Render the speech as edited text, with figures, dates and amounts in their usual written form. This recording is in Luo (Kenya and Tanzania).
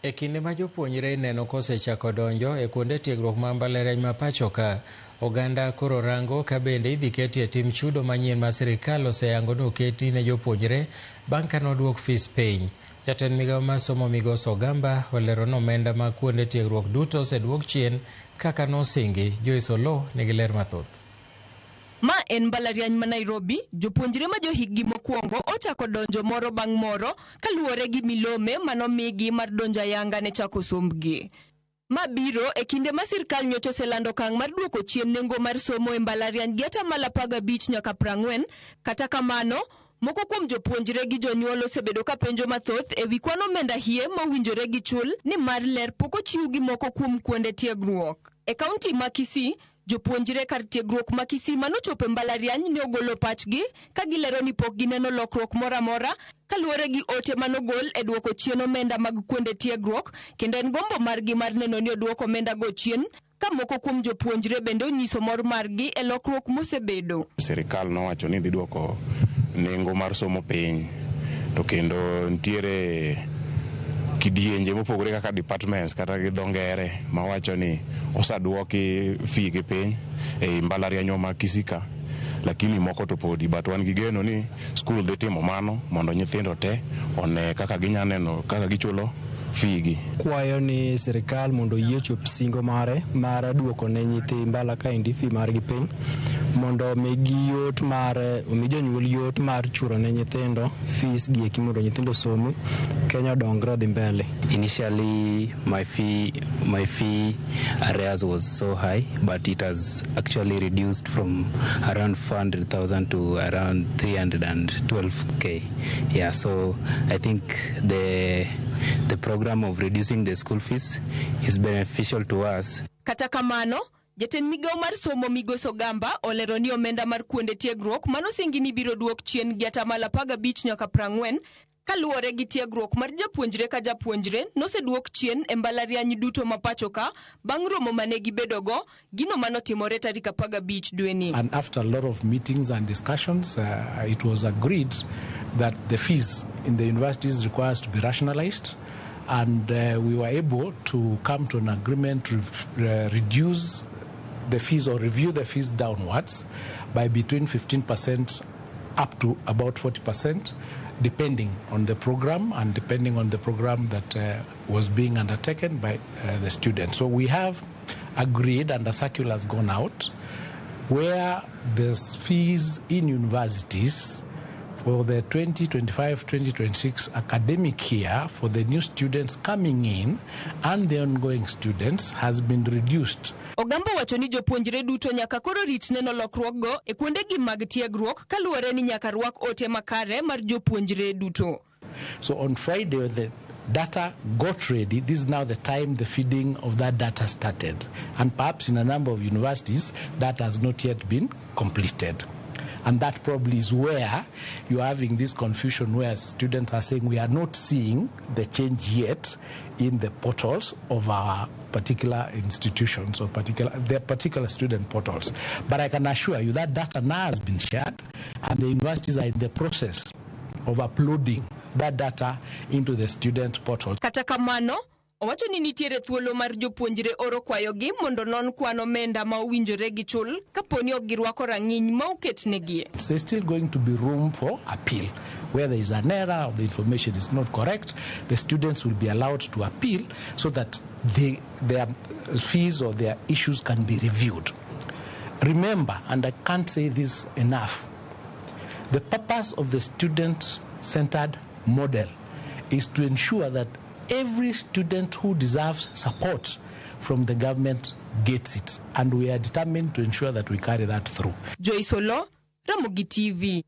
E kinde ma jopuonjre neno kosechako donjo e kuonde tiegruok ma mbalariany ma pacho ka, oganda koro rango ka bende idhi ketie tim chudo manyien ma sirikal oseyango ni oketi ne jopuonjre bang' ka noduok fees piny. Jatend migawo mar somo Migosi Ogamba olero ni omenda mag kuonde tiegruok duto oseduok chien kaka nosingi. Joyce Oloo nigi ler mathoth. Ma en mbalariany ma Nairobi, jopuonjre ma johikgi mokwongo ochako donjo moro bang' moro kaluwore gi milome manomigi mar donjo ayanga ne chako sombgi. Ma biro e kinde ma sirkal nyocha oselando okang' mar duoko chien nengo mar somo e mbalariany gi atamalo 15 nyaka 40. Kata kamano, moko kuom jopuonjre gi jonyuol osebedo ka penjo mathoth e wi kwan omenda hie mowinjore gi chul nimar ler pok ochiw gi moko kuom kuonde tiegruok. E kaunti ma Kisii, jopuonjre kar tiegruok ma Kisii manochopo e mbalariany ne ogolo pachgi ka gilero ni pok gineno lokruok moro amora kaluwore gi ote manogol e duoko chien omenda mag kuonde tiegruok kendo en gombo margi mar neno ni oduok omenda go chien ka moko kuom jopuonjre bende onyiso mor margi e lokruok mosebedo. Sirikal nowacho ni dhi duoko nengo mar somo piny to kendo nitiere kidienje mopogore kaka departments kata gi dho ngere mawacho ni osaduoki fee gi piny ei mbalarianywa ma Kisii ka lakini moko to podi, but wan gi geno ni skul dhi timo mano mondo nyithindo te one kaka ginya neno kaka gichulo fee gi. Kwayo ni sirikal mondo oyie chop singo mare mar duoko ne nyithi mbala kaendi fee margi piny mondo omigi yot mar omi jonyuol yot mar chulo ne nyithindo fees gi eki mondo nyithindo osomi Kenya odongre odhi mbele. Initially, my fee arrears was so high, but it has actually reduced from around 400,000 to around 312K. Yeah, so I think the program of reducing the school fees is beneficial to us. Kata kamano, jatend migawo mar somo Migosi Ogamba olero ni omenda mar kuonde tiegruok manosingi ni biro duok chien gi atamalo 15 nyaka 40 kaluwore gi tiegruok mar japuonjre ka japuonjre noseduok chien e mbalariany duto ma pacho ka bang' romo mane gibedogo gino manotimore tarik 15 dweni. And after a lot of meetings and discussions, it was agreed that the fees in the universities requires to be rationalized. And we were able to come to an agreement to reduce the fees or review the fees downwards by between 15% up to about 40%, depending on the program and depending on the program that was being undertaken by the students. So we have agreed, and the circular has gone out, where the fees in universities for the 2025-2026 academic year for the new students coming in and the ongoing students has been reduced. Ogamba wacho ni jopuonjre duto nyaka koro rit neno lokruokgo e kuondegi mag tiegruok kaluwore ni nyaka rwak ote makare mar jopuonjre duto. So on Friday, when the data got ready, this is now the time the feeding of that data started. And perhaps in a number of universities, that has not yet been completed. And that probably is where you're having this confusion where students are saying we are not seeing the change yet in the portals of our particular institutions or particular their particular student portals. But I can assure you that data now has been shared and the universities are in the process of uploading that data into the student portal. Kata kamano, owacho ni nitiere thuolo mar jopuonjre oro kwayogi mondo non kwan omenda ma owinjore gichul kaponi ok girwako rang'iny ma oketnegi. There's still going to be room for appeal. Where there is an error or the information is not correct, the students will be allowed to appeal so that their fees or their issues can be reviewed. Remember, and I can't say this enough, the purpose of the student-centered model is to ensure that every student who deserves support from the government gets it. And we are determined to ensure that we carry that through. Joyce Olo, Ramogi TV.